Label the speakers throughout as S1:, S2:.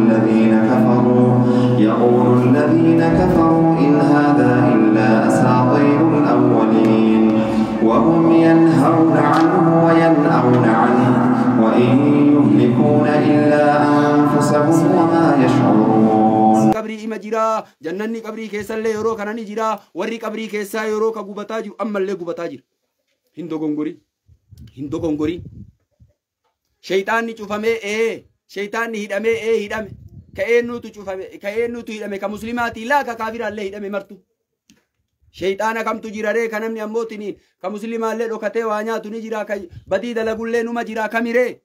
S1: الذين كفروا إن هذا إلا أساطير الأولين وهم ينهون عنه وينأون عنه وإن يهلكون إلا أنفسهم وما يشعرون.
S2: Qabrii ima jira, jannanni qabrii keessallee yeroo kana ni jira, warri qabrii keessaa yeroo ka gubataa jiru ammallee gubataa jira. Hin dogongorin, hin dogongorin. Shayxaanni cufamee shayxaanni hidhamee hidhame. Ka eenyutu cufame, ka eenyutu hidhame, ka muslimaatii laa ka kaafiraallee hidhame martu. Shayxaana kamtu jira ree ka namni ammootiniin ka muslimaallee dhokatee waa nyaatu ni jira, ka badii dalagullee numa jira kamiree.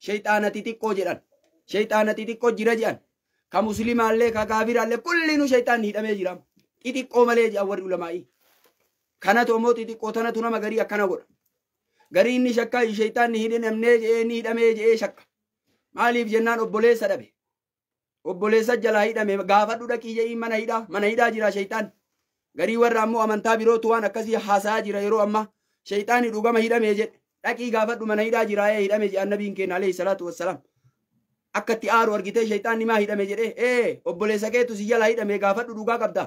S2: Shayxaana xixiqqoo jedhan, shayxaana xixiqqoo jira jedhan. Ka muslimaallee ka kaafiraallee kullinu shayxaanni hidhamee jira. Xixiqqoo malee jedhan warri ulamaa'ii. Kanatu ammoo xixiqqoo tanatu nama garii akkana godha. Garii inni shakkaa shayxaanni hidhamnee jedhee ni hidhamee jedhee shakka. Maaliif jennaan obboleessa dhabe. Obboleessa jalaa hidhame gaafadhu dhaqii jedhii mana hidhaa, mana hidhaa jira shayxaan. Garii warra ammoo amantaa birootu waan akkasii haasa'aa jira yeroo ammaa. Shayxaanni dhugama hidhamee jedhe. Dhaqii gaafadhu mana hidhaa jira hidhame jedhan nabiin keenya alayhi salaatu wassalaam. Akka itti aaru argitee shayxaanni maa hidhame jedhee obboleessa keetu si jalaa hidhame gaafadhu dhugaa qabda.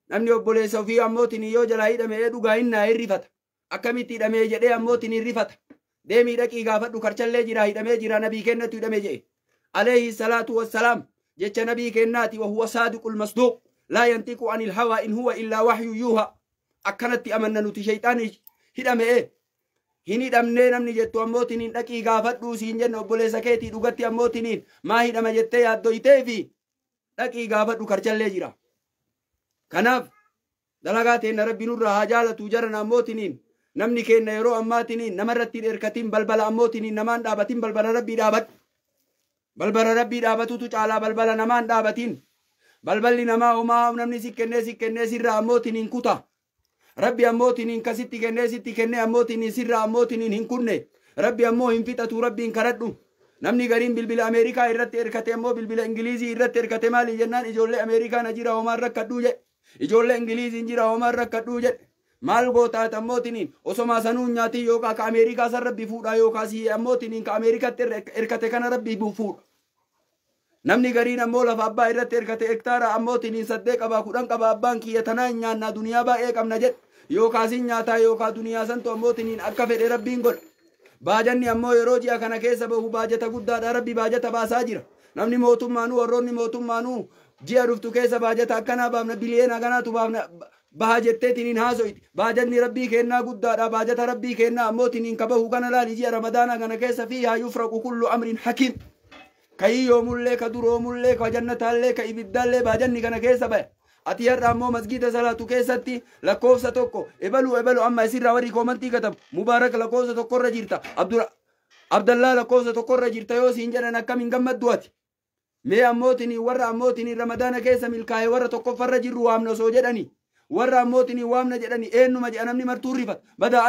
S2: Namni obboleessa ofii ammootiin yoo jalaa hidhame dhugaa hin naa hirrifata. Akkamitti hidhamee jedhee ammootiin hirrifata. Deemii dhaqii gaafadhu karchallee jira hidhamee jira nabii kennatu hidhame jedhe. Alayhi salaatu wassalaam jecha nabii kennaati wa huwa saadiqul masduuq laa yantiqu anil hawaa in huwa illaa waxyu yuuha. Akkanatti amanna nuti shayxaanni hidhame hin hidhamnee namni jettu ammootiin dhaqii gaafadhuu siin jenna obboleessa keetii dhugatti ammootiin maa hidhama jettee yaaddoyteefi dhaqii gaafadhu karchallee jira. Kanaaf dalagaa teenna rabbi nurraa haa jaalatu jaran ammootiin namni kenna yeroo ammaatiniin namarratti hin erkatin balbala ammootiin namaan dhaabatin balbala rabbii dhaabadhu. Balbala rabbii dhaabatutu caalaa balbala namaan dhaabatin. Balballi namaa homaa namni si kennee sirraa ammootiin hin kuta. Rabbi ammootiin kasitti kennee sitti kennee ammootiin sirraa ammootiin hin kunne. Rabbi ammoo hin fixatu rabbiin kadhadhu. Namni gariin bilbila Ameerikaa irratti erkate ammoo bilbila Ingilizii irratti erkate maali jennaan ijoollee Ameerikaa na jira homaan rakkadhuu jedhe. Ijoollee Ingiliziin jira homaan rakkadhuu jedhe. Maal gootaat ammootiin osoma sanuu nyaatii yookaan ka Ameerikaa san rabbi fuudha yookaan si ammootiin ka Ameerikaatti erkate kana rabbi fuudha. Namni gariin ammoo lafa abbaa irratti erkate hektaara ammootiin 8 qaba 10 qaba abbaan kiyya tanaa nyaannaa duniyaa baay'ee qabna jedhe. Yookaan sin nyaataa yookaan duniyaa santu ammootiin akka fedhe rabbiin godha. Baajanni ammoo yeroo ji'a kana keessa bahu baajata guddaadha rabbi baajata baasaa jira. Namni mootummaanuu warroonni mootummaanuu ji'a dhuftu keessa baajata akkanaa baafna biliyeena kanaatu baafna baha jetteetiin hin haaso'iti. Baajanni rabbii kennaa guddaadha baajata rabbii kennaa ammootiin hin kabahu kana laali ji'a ramadaanaa kana keessa fiihaa yufraqu kullu amrin hakiim. Ka hiyyoomullee ka duroomullee ka jannataallee ka ibiddaallee baajanni kana keessa baya. Ati har'a ammoo masgiida salaatu keessatti lakkoofsa tokko ebaluu ebaluu amma isirraa warri koomantii katabu Mubaarak lakkoofsa tokkorra jirta Abdallaa lakkoofsa tokkorra jirta yoo siin jedhan akkam hin gammaddu ati. Mee ammootiin warra ammootiin ramadaana keessa milkaa'e warra tokkoffarra jirru waamna osoo jedhani warra ammootiin waamna jedhani eenyuma jedha namni martuu rifata bada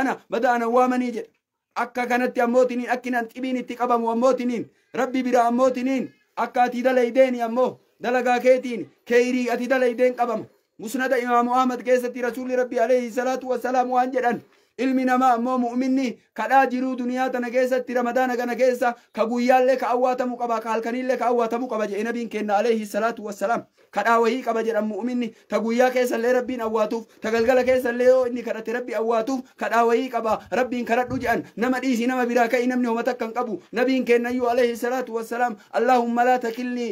S2: ana waamanii jedha. Akka kanatti ammootiin akkinaan xibiin itti qabamu ammootiin rabbi bira ammootiin akka ati dalaydeeni ammoo dalagaa keetiin keeyrii ati dalaydeen qabama. Musnada Imaamu Ahmad keessatti rasuulli rabbi alayhi salaatu wassalaam waan jedhan ilmi namaa ammoo mu'minni kadhaa jiruu duniyaa tana keessatti ramadaana kana keessa ka guyyaallee ka awwaatamuu qaba ka halkaniillee ka awwaatamuu qaba jedhe nabiin kenna alayhi salaatu wassalaam. Kadhaa wayii qaba jedhan mu'minni ta guyyaa keessallee rabbiin awwaatuuf ta galgala keessallee yoo inni kadhate rabbi awwaatuuf kadhaa wayii qaba rabbiin kadhadhu jedhan nama dhiisi nama biraa ka'i namni homa takka hin qabu nabiin kennayyuu alayhi salaatu wassalaam Allahumma laa takilnii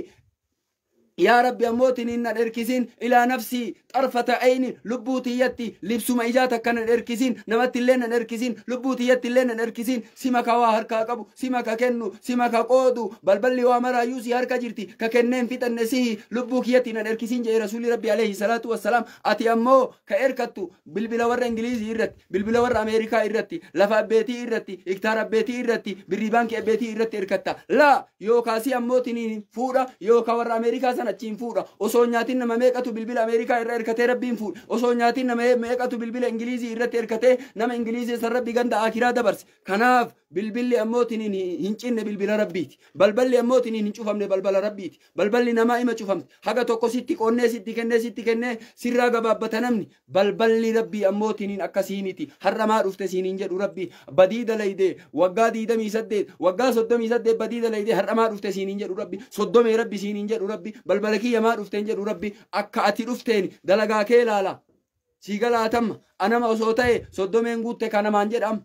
S2: yaa rabbi ammootiin hin erkisin ilaa nafsii xarfata ayni lubbuu tiyyatti libsuma ijaa takka nan erkisin namatti illee nan erkisin lubbuu tiyyatti illee nan erkisin sima ka waa harkaa qabu sima ka kennu sima ka qoodu balballi waa maraayyuu si harka jirti ka kenneen fixanne sihi lubbuu kiyyatti nan erkisin jedhe rasuulli rabbi alayhi salaatu wassalaam. Ati ammoo ka erkattu bilbila warra Ingilizii irratti bilbila warra Ameerikaa irratti lafa abbeetii irratti hektaara abbeetii irratti birrii baankii abbeetii irratti erkatta laa yookaa si ammootiin fuudha yookaa warra Ameerikaa sana achiin fuudha. Osoo nyaatiin nama meeqatu bilbila Ameerikaa irra erkatee Rabbiin fuudha. Osoo nyaatiin nama meeqatu bilbila Ingilizii irratti erkatee nama Ingilizii san Rabbi ganda akiraa dabarse. Kanaaf bilbilli ammootiin hin cinne bilbila Rabbiiti. Balballi ammootiin hin cufamne balbala Rabbiiti. Balballi namaa ima cufamte. Haga tokko sitti qonnee sitti kennee sitti kennee sirraa gabaabbata namni. Balballi Rabbii ammootiin akkasiiniti. Har'a maa dhufte siin hin jedhu Rabbi. Badii dalaydee waggaa 28 waggaa 38 badii dalaydee har'a maa dhufte siin hin jedhu Rabbi. 30 Rabbi siin hin jedhu Rabbi. Balbala kiyya maa dhufte hin jedhu Rabbi. Akka ati dhufteen dalagaa kee ilaala. Sii galaatamma. Anama osoo ta'e 30 guutte kanamaan jedhama.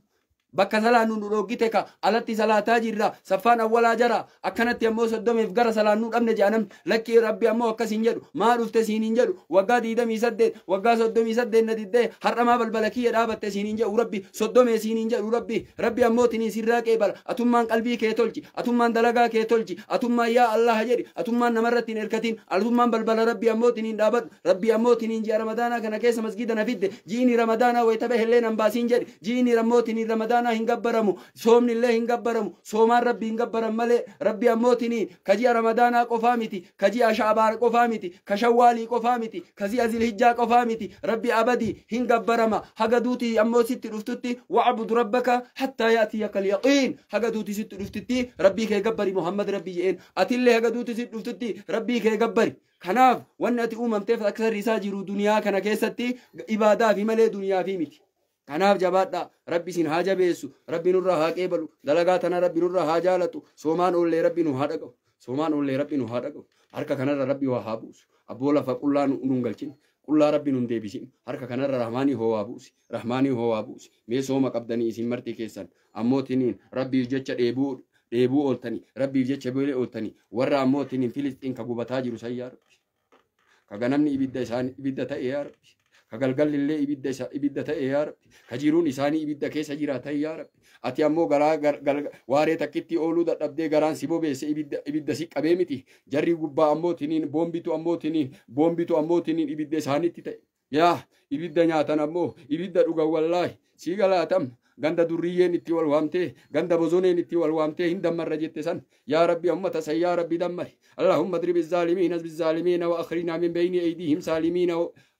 S2: Bakka salaannu nu dhoggite ka alatti salaataa jirra saffaan awwalaa jara akkanatti ammoo 30 gara salaannuu dhabne jedhanam. Lakkii Rabbi ammoo akkas hin jedhu. Maa dhufte siin hin jedhu. Waggaa 28 waggaa 38 na diddee har'a maa balbala kiyya dhaabatte siin hin jedhu Rabbi. 30 siin hin jedhu Rabbi. Rabbi ammoo tinii sirraa qeebala. Atummaan qalbii kee tolchi. Atummaan dalagaa kee tolchi. Atummaan yaa Allah jedhi. Atummaan namarratti hin erkatin. Atummaan balbala Rabbi ammoo tiniin dhaabadhu. Rabbi ammoo tiniin ji'a Ramadaanaa kana keessa masgiida na fidde. Ji'ini Ramadaanaa wayita bahe nan baasiin jedhi. Ji'ini ammoo tiniin Ramadaanaa hin gabbaramu. Soomni illee hin gabbaramu. Soomaan Rabbi hin gabbaran malee. Rabbi ammoo tiniin ka ji'a Ramadaanaa qofaa miti. Ka ji'a Sha'baan qofaa miti. Ka Shawwaalii qofaa miti. Ka ji'a Zilhijjaa qofaa miti. Rabbi abadii hin gabbarama. Haga duuti ammoo sitti dhuftutti wa'bud rabbaka hattaa ya'tiyaka al-yaqiin. Haga duuti sitti dhuftutti Rabbii kee gabbari Muhammad Rabbi jedheen. Atillee haga duuti sitti dhuftutti Rabbii kee gabbari. Kanaaf wanni ati uumamteef akka sarriisaa jiru duniyaa kana keessatti ibaadaa fi malee duniyaa fi miti. Kanaaf jabaadhaa. Rabbi isin haa jabeessu. Rabbi nurraa haa qeebalu. Dalagaa tana Rabbi nurraa haa jaalatu. Soomaan oollee Rabbi nu haa dhaga'u. Soomaan oollee Rabbi nu haa dhaga'u. Harka kanarra Rabbi waa haa buusu. Abboo lafa qullaa nun galchin. Qullaa Rabbi nun deebisin. Harka kanarra Rahmaanii hoo waa buusi. Rahmaanii hoo waa buusi. Mee sooma qabdanii isin marti keessan. Ammootiniin Rabbiif jecha dheebuu ooltanii. Rabbiif jecha beelee ooltanii. Warra ammootiniin Filisxiin ka gubataa jiru san yaa Rabbi. Ka ganamni ibidda isaanii ibidda ta'e yaa Rabbi. Ka galgalli illee ibidda ta'e yaa Rabbi. Ka jiruun isaanii ibidda keessa jiraatan yaa Rabbi. Ati ammoo garaa waaree takkitti ooluu dadhabdee garaan si bobeesse ibidda si qabee miti. Jarri gubbaa ammoo tiniin boombitu ammoo tiniin boombitu ammoo tiniin ibidda isaanitti ta'e. Yaa ibidda nyaatan ammoo ibidda dhugan wallaahi sii galaatam. Ganda durriyyeen itti wal waamtee ganda bozoneen itti wal waamtee hin dammarra jette san yaa Rabbi ummata san yaa Rabbi dammari. Allahumma adrib izzaalimiina bizzaalimiina wa akhrijnaa min bayni aydiihim saalimiina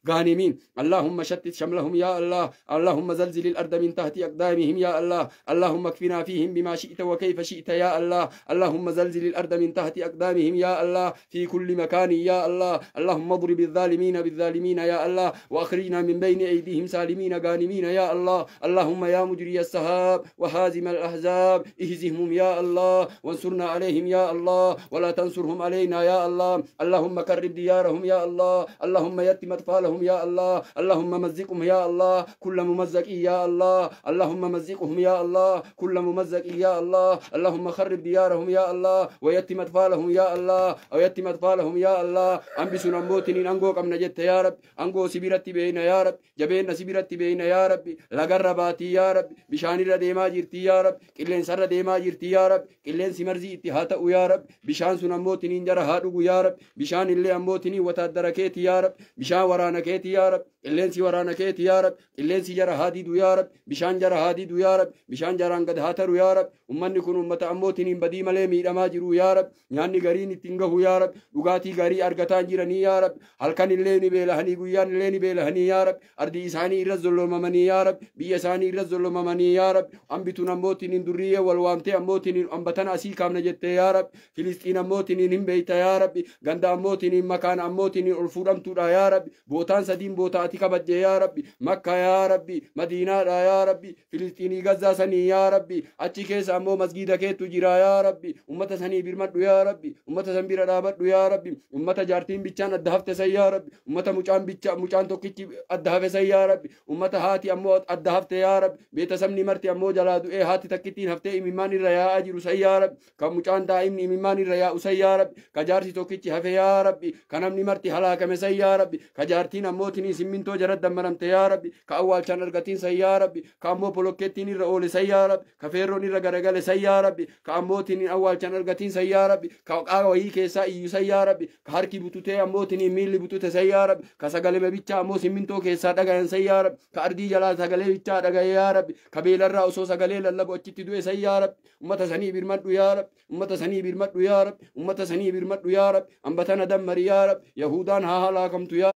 S2: غانمين. اللهم شتت شملهم يا الله. اللهم زلزل الأرض من تحت أقدامهم يا الله. اللهم اكفنا فيهم بما شئت وكيف شئت يا الله. اللهم زلزل الأرض من تحت أقدامهم يا الله في كل مكان يا الله. اللهم اضرب الظالمين بالظالمين يا الله وأخرجنا من بين أيديهم سالمين غانمين يا الله. اللهم يا مجري السحاب وهازم الأحزاب اهزمهم يا الله وانصرنا عليهم يا الله ولا تنصرهم علينا يا الله. اللهم كرب ديارهم يا الله. اللهم يتم أطفالهم يا الله. اللهم مزقهم يا الله كل ممزق يا الله. اللهم مزقهم يا الله كل ممزق يا الله. اللهم خرب ديارهم يا الله ويتم أطفالهم يا الله ويتم أطفالهم يا الله. أنبسنا موتنين أنقو كم نجت يا رب. أنقو سبيرتي بين يا رب. جبين سبيرتي بين يا رب. لقرباتي يا رب. بشان رديما جرتي يا رب. كلين سر رديما جرتي يا رب. كلين سمرزي اتهاتا يا رب. بشان سنا موتنين جرها يا رب. بشان اللي أموتني وتدركيتي يا رب. بشان ورانا keeti yaa Rabbi. Qilleensi waraana keeti yaa Rabbi. Qilleensi jara haa didu yaa Rabbi. Bishaan jara haa didu yaa Rabbi. Bishaan jaraan gad haa taru yaa Rabbi. Ummanni kun ummata ammootiin badii malee miidhamaa jiru yaa Rabbi. Nyaanni gariin ittiin gahu yaa Rabbi. Dhugaatii garii argataa jiranii yaa Rabbi. Halkan illee ni beelahanii guyyaan illee ni beelahanii yaa Rabbi. Ardii isaanii irra zollomamanii yaa Rabbi. Biyya isaanii irra zollomamanii yaa Rabbi. Hambituun ammootiin durriyyee wal waamtee ammootiin hambatan asii kaamna jettee yaa Rabbi. Filisxiin ammootiin hin beeyta yaa Rabbi. Ganda ammootiin makaana ammootiin ol fuudhamtuudha yaa Rabbi. Bootaan sadiin boota ati kabajje yaa Rabbi. Makka yaa Rabbi. Madiinaadha yaa Rabbi. Filisxiinii Gazzaa sanii yaa Rabbi. Achi keessa ammoo masgiida keetu jira yaa Rabbi. Ummata sanii birmadhu yaa Rabbi. Ummata san bira dhaabadhu yaa Rabbi. Ummata jaartiin bichaan adda hafte san yaa Rabbi. Ummata mucaan tokkichi adda hafe san yaa Rabbi. Ummata haati ammoo adda hafte yaa Rabbi. Beetasabni marti ammoo jalaa du'ee haati takkittiin haftee imimmaan irra yaa'aa jiru san yaa Rabbi. Kan mucaan daa'imni imimmaan irra yaa'u san yaa Rabbi. Ka jaarsi tokkichi hafe yaa Rabbi. Ka namni marti halaakame san yaa Rabbi. Ka jaartiin Isiin ammoo tinii simmintoo jara dammaramte yaa Rabbi. Ka awwaalchaan argatiin san yaa Rabbi. Ka ammoo bolokkeettiin irra oole san yaa Rabbi. Ka feerroon irra garagale san yaa Rabbi. Ka ammoo tiniin awwaalchaan argatiin san yaa Rabbi. Ka qaaqa wayii keessaa iyyu san yaa Rabbi. Ka harki bututee ammoo tiniin miilli butute san yaa Rabbi. Ka sagalee bichaa ammoo simmintoo keessaa dhagayan san yaa Rabbi. Ka ardii jalaa sagalee bichaa dhagaye yaa Rabbi. Ka beelarraa osoo sagalee lallabu achitti du'e san yaa Rabbi. Ummata sanii birmadhu yaa Rabbi. Ummata sanii birmadhu yaa Rabbi. Ummata sanii birmadhu yaa Rabbi. Ambatana dammari yaa Rabbi. Yahudaan haa halaakamtu yaa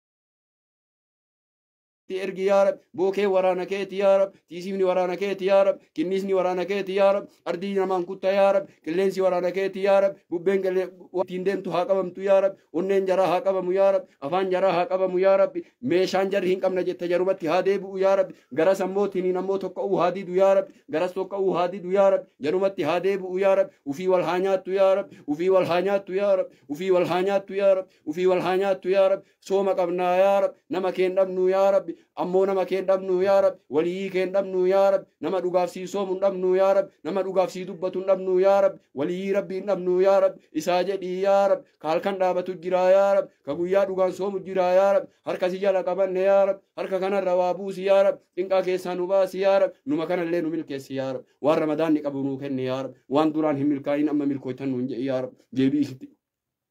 S2: ergi yaa Rabbi. Bookee waraana keeti yaa Rabbi. Tiisifni waraana keeti yaa Rabbi. Kinnisni waraana keeti yaa Rabbi. Ardii namaan kutta yaa Rabbi. Qilleensi waraana keeti yaa Rabbi. Bubbeen ittiin deemtu haa qabamtu yaa Rabbi. Onneen jaraa haa qabamu yaa Rabbi. Afaan jaraa haa qabamu yaa Rabbi. Meeshaan jarri hin qabna jette jarumatti haa deebi'u yaa Rabbi. Garas ammoo tiniin ammoo tokka'uu haa didu yaa Rabbi. Garas tokka'uu haa didu yaa Rabbi. Jarumatti haa deebi'u yaa Rabbi. Ufii wal haa nyaattu yaa Rabbi. Ufii wal haa nyaattu yaa Rabbi. Ufii wal haa nyaattu yaa Rabbi. Ufii wal haa nyaattu yaa Rabbi. Sooma qabnaa yaa Rabbi. Nama keen dhabnu yaa Rabbi. Ammoo nama keen dhabnu yaa Rabbi. Waliyii keen dhabnu yaa Rabbi. Nama dhugaaf sii soomu hin dhabnu yaa Rabbi. Nama dhugaaf sii dubbatu hin dhabnu yaa Rabbi. Waliyii Rabbii hin dhabnu yaa Rabbi. Isaa jedhii yaa Rabbi. Ka halkan dhaabatu jira yaa Rabbi. Ka guyyaa dhugaan soomu jira yaa Rabbi. Harka si jala qabanne yaa Rabbi. Harka kanarra waa buusi yaa Rabbi. Xinqaa keessaa nu baasi yaa Rabbi. Numa kanallee nu milkeessi yaa Rabbi. Waan Ramadaanni qabu nuu kenni yaa Rabbi. Waan duraan hin milkaa'in amma milkooytan nuun jedhi yaa Rabbi.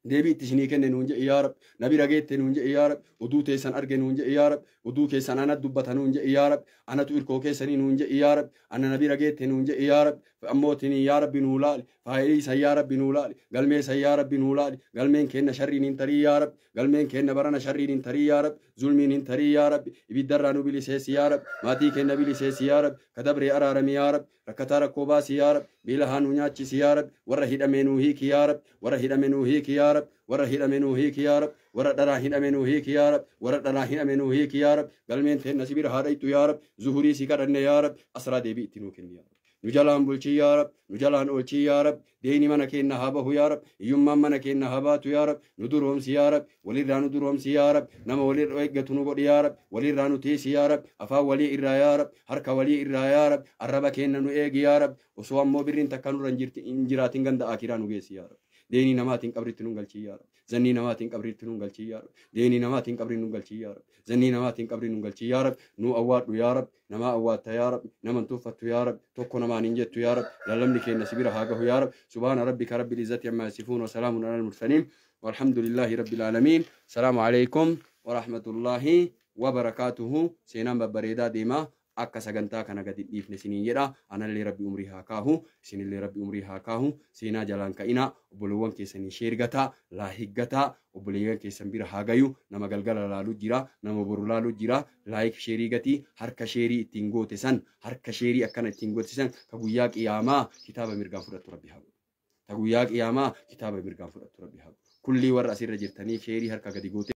S2: Deebii itti isinii kenne nuun jedhi yaa Rabbi. Nabi dhageette nuun jedhi yaa Rabbi. Oduu teessan arge nuun jedhi yaa Rabbi. Oduu keessan ana dubbata nuun jedhi yaa Rabbi. Anatu irkoo keessanii nuun jedhi yaa Rabbi. Ana nabi dhageette nuun jedhi yaa Rabbi. Ammoo tinii yaa Rabbi nuu laali. Faayilii san yaa Rabbi nuu laali. Galmee san yaa Rabbi nuu laali. Galmeen kenna sharriin hin tarii yaa Rabbi. Galmeen kenna barana sharriin hin tarii yaa Rabbi. Zulmiin hin tarii yaa Rabbi. Ibiddarraa nu biliseessi yaa Rabbi. Maatii kenna biliseessi yaa Rabbi. Kadabree araarami yaa Rabbi. Rakkataa rakkoo baasi yaa Rabbi. Beela haa nu nyaachisi yaa Rabbi. Warra hidhamee nuu hiiki yaa Rabbi. Warra hidhame nuu hiiki yaa Rabbi. Warra hidhame nuu hiiki yaa Rabbi. Warra dharaa hidhame nuu hiiki yaa Rabbi. Warra dharaa hidhame nuu hiiki yaa Rabbi. Galmeen teenna si bira haa dhayxu yaa Rabbi. Zuhurii si kadhanne yaa Rabbi. Asraa deebii itti nuu kenni yaa Rabbi. Nu jalaan bulchii yaa Rabbi. Nu jalaan oolchii yaa Rabbi. Deeni mana keenna haa bahu yaa Rabbi. Hiyyummaan mana keenna haa baatu yaa Rabbi. Nu duroomsi yaa Rabbi. Walirraa nu duroomsi yaa Rabbi. Nama walirra eeggatu nu godhi yaa Rabbi. Walirraa nu tiisi yaa Rabbi. Afaan walii irraa yaa Rabbi. Harka walii irraa yaa Rabbi. Arraba keenna nu eegi yaa Rabbi. Osoo ammoo birriin takka nurra hin jiraatin ganda akiraa nu geessi yaa Rabbi. Deenii namaatiin qabritti nu galchii yaa Rabbi. Zannii namaatiin qabritti nu galchii yaa Rabbi. Deenii namaatiin qabri nu galchii yaa Rabbi. Zannii namaatiin qabri nu galchii yaa Rabbi. Nu awwaadhu yaa Rabbi. Nama awwaatta yaa Rabbi. Nama tuuffattu yaa Rabbi. Tokko namaan hin jettu yaa Rabbi. Lallabni keenya si bira haa gahu yaa Rabbi. Subhaana rabbika rabbil izzati ammaa yasifuun wa salaamun alal mursaliin. Walhamdulillahi rabbil aalamiin. Salaamu alaykum wa rahmatullahi wa barakaatuhu. Seenaan babbareedaa deemaa. Akka sagantaa kana gadi dhiifne isiniin jedha. Anallee Rabbi umrii haa kaahu. Isinillee Rabbi umrii haa kaahu. Seenaa jalaan ka'inaa. Obboleewwan keessanii sheergataa. Laahiggataa. Obboleewwan keessan bira haa gayu. Nama galgala laalu jira. Nama boru laalu jira. Laayik sheerii gatii. Harka sheerii ittiin goote san. Harka sheerii akkana ittiin goote san. Ka guyyaa qiyaamaa kitaaba mirgaan fudhattu Rabbi haa godhu. Ka guyyaa qiyaamaa kitaaba mirgaan fudhattu Rabbi haa godhu. Kullii warra asirra jirtanii sheerii harka gadi goote.